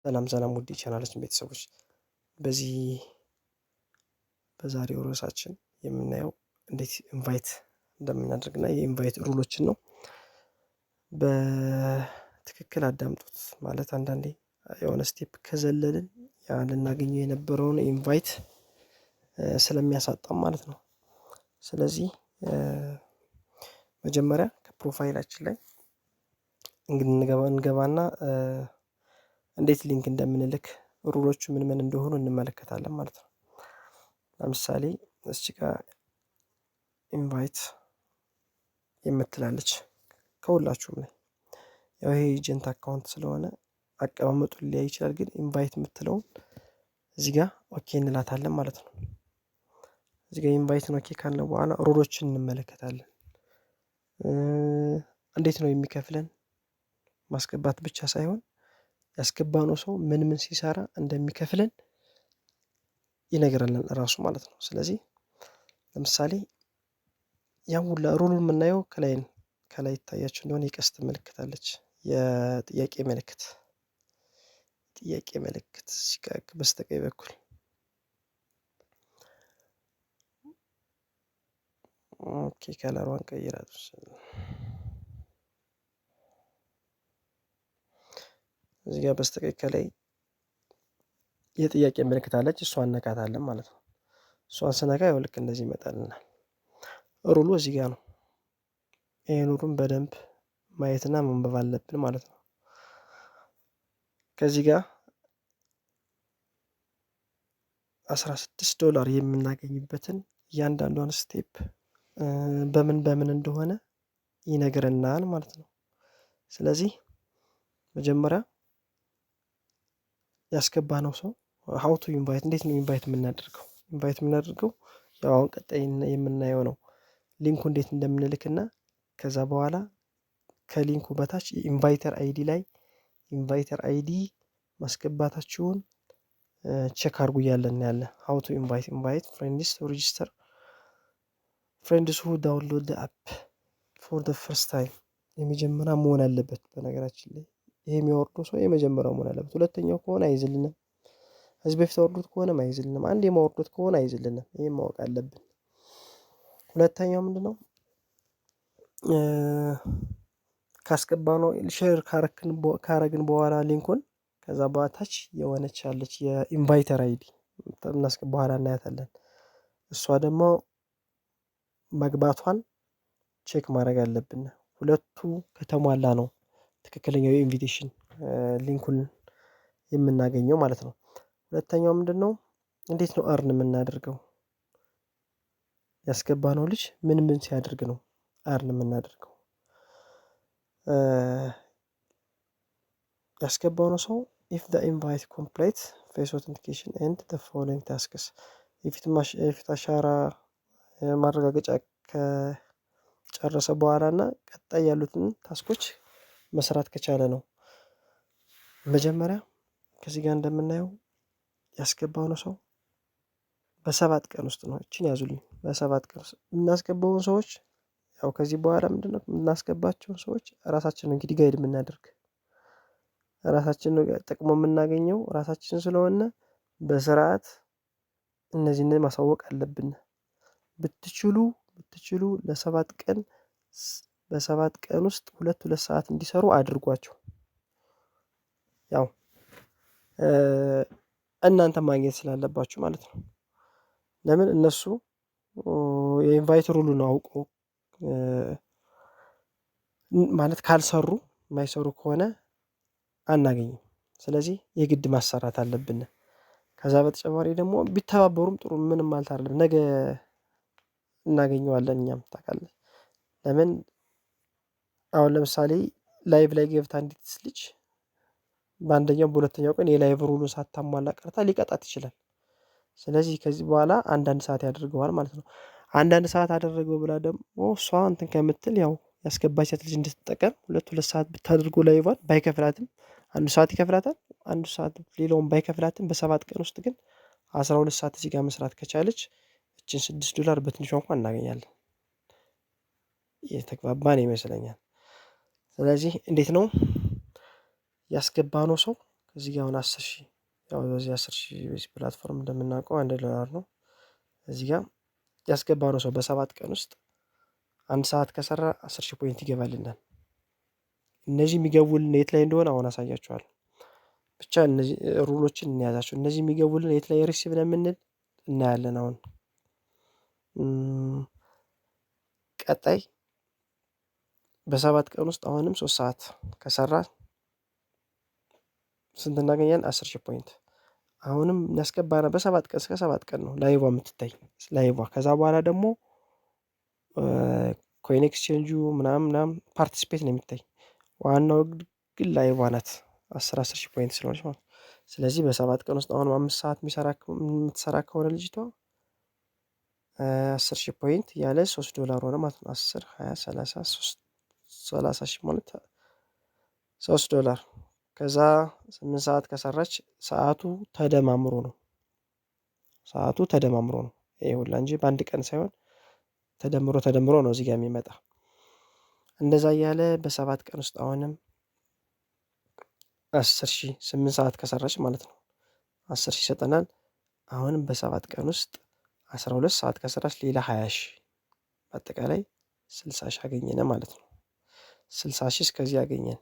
ሰላም ሰላም ውድ የቻናላችን ቤተሰቦች፣ በዚህ በዛሬው ርዕሳችን የምናየው እንዴት invite እንደምናደርግና የ invite rule ኦችን ነው። በትክክል አዳምጡት። ማለት አንዳንዴ የሆነ step ከዘለልን ያ ልናገኘው የነበረውን invite ስለሚያሳጣም ማለት ነው። ስለዚህ መጀመሪያ ከ profile ኣችን ላይ እንገባና እንዴት link እንደምንልክ rule ኦቹ ምን ምን እንደሆኑ እንመለከታለን ማለት ነው። ለምሳሌ እዚህ ጋር invite የምትላለች ከሁላችሁም ላይ፣ ያው ይሄ agent account ስለሆነ አቀማመጡ ሊለያይ ይችላል። ግን invite የምትለውን እዚህ ጋር okay እንላታለን ማለት ነው። እዚህ ጋር invite ን okay ካልነው በኋላ rule ኦችን እንመለከታለን። እንዴት ነው የሚከፍለን? ማስገባት ብቻ ሳይሆን ያስገባነው ሰው ምን ምን ሲሰራ እንደሚከፍለን ይነግረናል እራሱ ማለት ነው። ስለዚህ ለምሳሌ ያን ሁላ rule ኡን የምናየው ከላይ ነው። ከላይ ይታያችሁ እንደሆነ የቀስት ምልክት አለች፣ የጥያቄ ምልክት፣ ጥያቄ ምልክት እዚህ ጋር በስተቀኝ በኩል። Okay፣ color ዋን ቀይራት። እዚህ ጋር በስተቀኝ ከላይ የጥያቄ ምልክት አለች፣ እሷን እነካታለን ማለት ነው። እሷን ስነካ ያው ልክ እንደዚህ ይመጣልናል። Rule ኡ እዚህ ጋር ነው። ይሄን rule ኡን በደንብ ማየትና ማንበብ አለብን ማለት ነው። ከዚህ ጋር 16 ዶላር የምናገኝበትን እያንዳንዷን step በምን በምን እንደሆነ ይነግረናል ማለት ነው። ስለዚህ መጀመሪያ ያስገባነው ሰው how to invite፣ እንዴት ነው invite የምናደርገው? Invite የምናደርገው ያው አሁን ቀጣይ የምናየው ነው። Link ኡ እንዴት እንደምንልክና ከዛ በኋላ ከ link ኡ በታች inviter ID ላይ inviter ID ማስገባታችሁን check አድርጉ እያለን ያለ። How to invite: invite friends to register, friends who download app for the first time። የመጀመሪያ መሆን አለበት። በነገራችን ላይ ይሄ የሚያወርደው ሰው የመጀመሪያው መሆን አለበት። ሁለተኛው ከሆነ አይዝልንም። ከዚህ በፊት አወርዶት ከሆነም አይዝልንም። አንዴ የማወርዶት ከሆነ አይዝልንም። ይሄን ማወቅ አለብን። ሁለተኛው ምንድነው? ካስገባነው share ካረግን በኋላ link ኡን ከዛ በታች የሆነች አለች የ inviter ID እናስገባ፣ በኋላ እናያታለን። እሷ ደግሞ መግባቷን check ማድረግ አለብን። ሁለቱ ከተሟላ ነው ትክክለኛው የ invitation link ኡን የምናገኘው ማለት ነው። ሁለተኛው ምንድነው? እንዴት ነው earn የምናደርገው? ያስገባነው ልጅ ምን ምን ሲያደርግ ነው earn የምናደርገው? ያስገባነው ሰው if the invite complete face authentication and the following tasks፣ የፊት አሻራ ማረጋገጫ ከጨረሰ በኋላ እና ቀጣይ ያሉትን task ኦች መስራት ከቻለ ነው። መጀመሪያ ከዚህ ጋር እንደምናየው ያስገባነው ሰው በ7 ቀን ውስጥ ነው። እችን ያዙልኝ። በ7 ቀን ውስጥ የምናስገባውን ሰዎች፣ ያው ከዚህ በኋላ ምንድነው የምናስገባቸውን ሰዎች ራሳችን ነው እንግዲህ guide የምናደርግ፣ ራሳችን ነው ጥቅሙ የምናገኘው ራሳችን ስለሆነ በስርዓት እነዚህን ማሳወቅ አለብን። ብትችሉ ብትችሉ ለ7 ቀን በ7 ቀን ውስጥ ሁለት ሁለት ሰዓት እንዲሰሩ አድርጓቸው። ያው እናንተ ማግኘት ስላለባችሁ ማለት ነው። ለምን እነሱ የ invite rule ኡን አውቆ ማለት ካልሰሩ፣ የማይሰሩ ከሆነ አናገኝም። ስለዚህ የግድ ማሰራት አለብን። ከዛ በተጨማሪ ደግሞ ቢተባበሩም ጥሩ፣ ምንም ማለት አይደለም። ነገ እናገኘዋለን እኛም፣ ታውቃለህ። ለምን አሁን ለምሳሌ live ላይ ገብታ አንዲት ልጅ በአንደኛው በሁለተኛው ቀን የ live rule ኡን ሳታሟላ ቀርታ ሊቀጣት ይችላል። ስለዚህ ከዚህ በኋላ አንዳንድ ሰዓት ያደርገዋል ማለት ነው። አንዳንድ ሰዓት አደረገው ብላ ደግሞ እሷ እንትን ከምትል ያው ያስገባቻት ልጅ እንድትጠቀም ሁለት ሁለት ሰዓት ብታደርገው live ዋን ባይከፍላትም አንዱ ሰዓት ይከፍላታል። አንዱ ሰዓት ሌላውን ባይከፍላትም በ7 ቀን ውስጥ ግን 12 ሰዓት እዚህ ጋር መስራት ከቻለች እችን 6 ዶላር በትንሿ እንኳን እናገኛለን። የተግባባን ይመስለኛል። ስለዚህ እንዴት ነው ያስገባነው ሰው እዚህ ጋር አሁን 10,000፣ ያው በዚህ 10,000 በዚህ platform እንደምናውቀው $1 ነው። እዚህ ጋር ያስገባነው ሰው በ7 ቀን ውስጥ 1 ሰዓት ከሰራ 10,000 point ይገባልናል። እነዚህ የሚገቡልን የት ላይ እንደሆነ አሁን አሳያችኋለሁ። ብቻ እነዚህ rule ኦችን እንያዛቸው። እነዚህ የሚገቡልን የት ላይ receive ነው የምንል እናያለን። አሁን ቀጣይ በ7 ቀን ውስጥ አሁንም 3 ሰዓት ከሰራ ስንት እናገኛለን? 10,000 point። አሁንም ያስገባነ በ7 ቀን እስከ 7 ቀን ነው live ዋ የምትታይ live ዋ። ከዛ በኋላ ደግሞ coin exchange ኡ ምናምን ምናምን participate ነው የሚታይ። ዋናው ግን live ዋ ናት፣ 10 10 ሺህ point ስለሆነች ማለት ነው። ስለዚህ በ7 ቀን ውስጥ አሁንም 5 ሰዓት የምትሰራ ከሆነ ልጅቷ 10,000 point ያለ $3 ሆነ ማለት ነው። 10፣ 20፣ 30፣ 30,000 ማለት $3። ከዛ 8 ሰዓት ከሰራች ሰዓቱ ተደማምሮ ነው። ሰዓቱ ተደማምሮ ነው ይሄ ሁላ እንጂ በአንድ ቀን ሳይሆን ተደምሮ ተደምሮ ነው እዚህ ጋር የሚመጣ። እንደዛ እያለ በ7 ቀን ውስጥ አሁንም 10,000፣ 8 ሰዓት ከሰራች ማለት ነው፣ 10,000 ይሰጠናል። አሁንም በ7 ቀን ውስጥ 12 ሰዓት ከሰራች ሌላ 20,000፣ በአጠቃላይ 60,000 አገኘን ማለት ነው። 60,000 እስከዚህ አገኘን።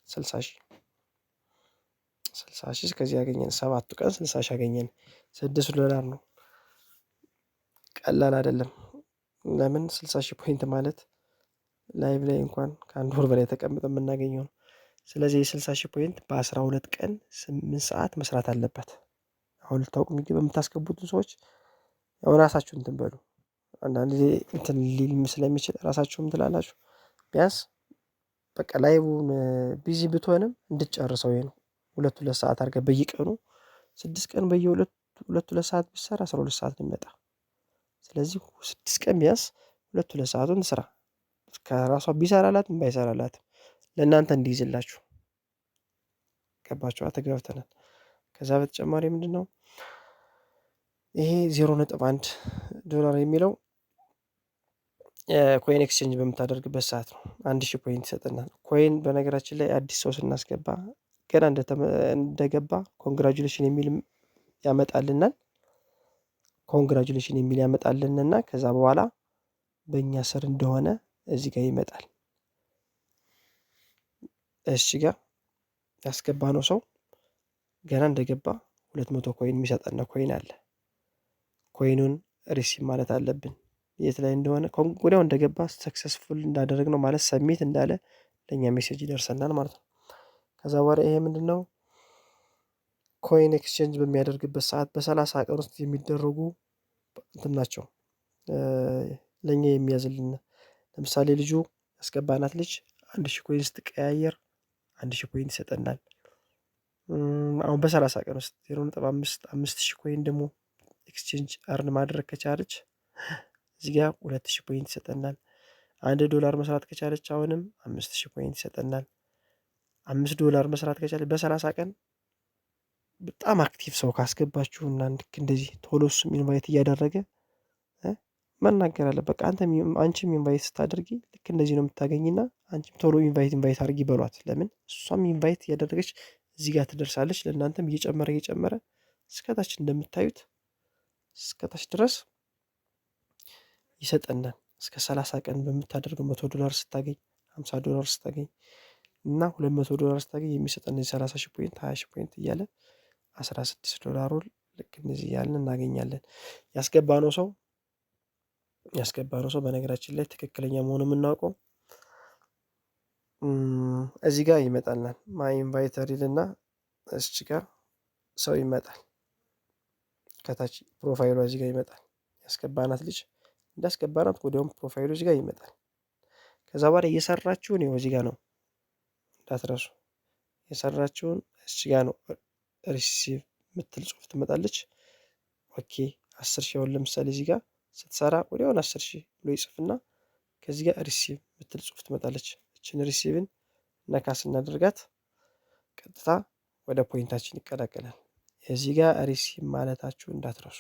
60,000፣ 60,000 እስከዚህ አገኘን። 7ቱ ቀን 60,000 አገኘን። $6 ነው። ቀላል አይደለም። ለምን 60,000 point ማለት live ላይ እንኳን ከአንድ ወር በላይ ተቀምጠን የምናገኘው ነው። ስለዚህ የ60,000 point በ12 ቀን 8 ሰዓት መስራት አለበት። አሁን ልታውቁ የሚገባ የምታስገቡትን ሰዎች ያው ራሳችሁ እንትን በሉ። አንዳንድ ጊዜ እንትን ሊል ስለሚችል ራሳችሁም ትላላችሁ። ቢያንስ በቃ live ን busy ብትሆንም እንድትጨርሰው ይሄ ነው። ሁለት ሁለት ሰዓት አድርገህ በየቀኑ 6 ቀን በየሁለት ሁለት ሁለት ሰዓት ብትሰራ 12 ሰዓት ነው የሚመጣ። ስለዚህ 6 ቀን ቢያንስ ሁለት ሁለት ሰዓቱን ስራ። ከራሷ ቢሰራላትም ባይሰራላትም ለእናንተ እንዲይዝላችሁ። ገባችኋ? ተግባብተናል። ከዛ በተጨማሪ ምንድነው ይሄ $0.1 የሚለው coin exchange በምታደርግበት ሰዓት ነው። 1,000 point ይሰጠናል። Coin በነገራችን ላይ አዲስ ሰው ስናስገባ ገና እንደገባ congratulation የሚል ያመጣልናል። Congratulation የሚል ያመጣልንና ከዛ በኋላ በእኛ ስር እንደሆነ እዚህ ጋር ይመጣል። እሺ ጋር ያስገባነው ሰው ገና እንደገባ 200 coin የሚሰጠን coin አለ። Coin ኑን receive ማለት አለብን። የት ላይ እንደሆነ ወዲያው እንደገባ successful እንዳደረግነው ማለት submit እንዳለ ለእኛ message ይደርሰናል ማለት ነው። ከዛ በኋላ ይሄ ምንድነው? Coin exchange በሚያደርግበት ሰዓት በ30 ቀን ውስጥ የሚደረጉ እንትን ናቸው። ለእኛ የሚያዝልን ለምሳሌ ልጁ ያስገባናት ልጅ 1,000 coin ስትቀያየር 1,000 point ይሰጠናል። አሁን በ30 ቀን ውስጥ 0.5 5,000 coin ደግሞ exchange earn ማድረግ ከቻለች እዚህ ጋር 2,000 point ይሰጠናል። $1 መስራት ከቻለች አሁንም 5,000 point ይሰጠናል። $5 መስራት ከቻለች በ30 ቀን በጣም active ሰው ካስገባችሁ እና ልክ እንደዚህ ቶሎ እሱም invite እያደረገ መናገር አለ። በቃ አንተም አንቺም invite ስታደርጊ ልክ እንደዚህ ነው የምታገኝና አንቺም ቶሎ invite invite አድርጊ በሏት። ለምን እሷም invite እያደረገች እዚህ ጋር ትደርሳለች። ለእናንተም እየጨመረ እየጨመረ እስከታች እንደምታዩት እስከታች ድረስ ይሰጠናል። እስከ 30 ቀን በምታደርገው $100 ስታገኝ፣ $50 ስታገኝ እና $200 ስታገኝ የሚሰጠን 30,000 point፣ 20,000 point እያለ 16 ዶላሩን ልክ እንደዚህ እያልን እናገኛለን። ያስገባነው ሰው በነገራችን ላይ ትክክለኛ መሆኑ የምናውቀው እዚህ ጋር ይመጣልናል። My inviter ይልና እዚች ጋር ሰው ይመጣል። ከታች profile ሏ እዚህ ጋር ይመጣል። ያስገባናት ልጅ እንዳስገባናት ወዲያውም profile ሉ እዚህ ጋር ይመጣል። ከዛ በኋላ እየሰራችሁን ይኸው እዚህ ጋር ነው፣ እንዳትረሱ። የሰራችውን እዚህ ጋር ነው receive የምትል ጽሁፍ ትመጣለች። Okay፣ 10,000 አሁን ለምሳሌ እዚህ ጋር ስትሰራ ወዲያውን 10,000 ብሎ ይጽፍና ከዚህ ጋር receive የምትል ጽሁፍ ትመጣለች። እችን receive ን ነካ ስናደርጋት ቀጥታ ወደ point ኣችን ይቀላቀላል። እዚህ ጋር receive ማለታችሁ እንዳትረሱ፣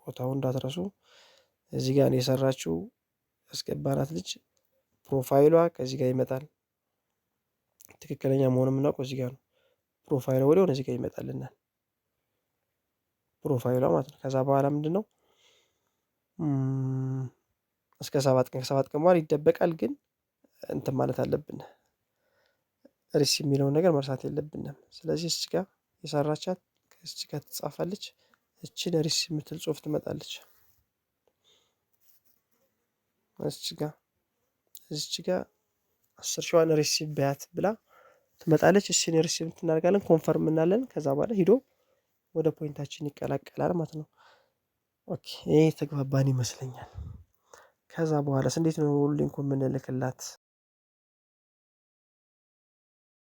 ቦታውን እንዳትረሱ። እዚህ ጋር የሰራችው ያስገባናት ልጅ profile ሏ ከዚህ ጋር ይመጣል። ትክክለኛ መሆኑን የምናውቀው እዚህ ጋር ነው። Profile ሏ ወዲያው እዚህ ጋር ይመጣልናል። Profile ሏ ማለት ነው። ከዛ በኋላ ምንድነው? እስከ 7 ቀን፣ ከ7 ቀን በኋላ ይደበቃል። ግን እንትን ማለት አለብን፣ receive የሚለውን ነገር መርሳት የለብንም። ስለዚህ እዚህ ጋር የሰራቻት እዚህ ጋር ትጻፋለች። እችን receive የምትል ጽሁፍ ትመጣለች። እዚች ጋር 10 ሺዋን receive በያት ብላ ትመጣለች። እችን receive እናደርጋለን፣ confirm እናለን። ከዛ በኋላ ሂዶ ወደ point ኣችን ይቀላቀላል ማለት ነው። Okay፣ ይሄ ተግባባን ይመስለኛል። ከዛ በኋላስ እንዴት ነው link ኡ የምንልክላት?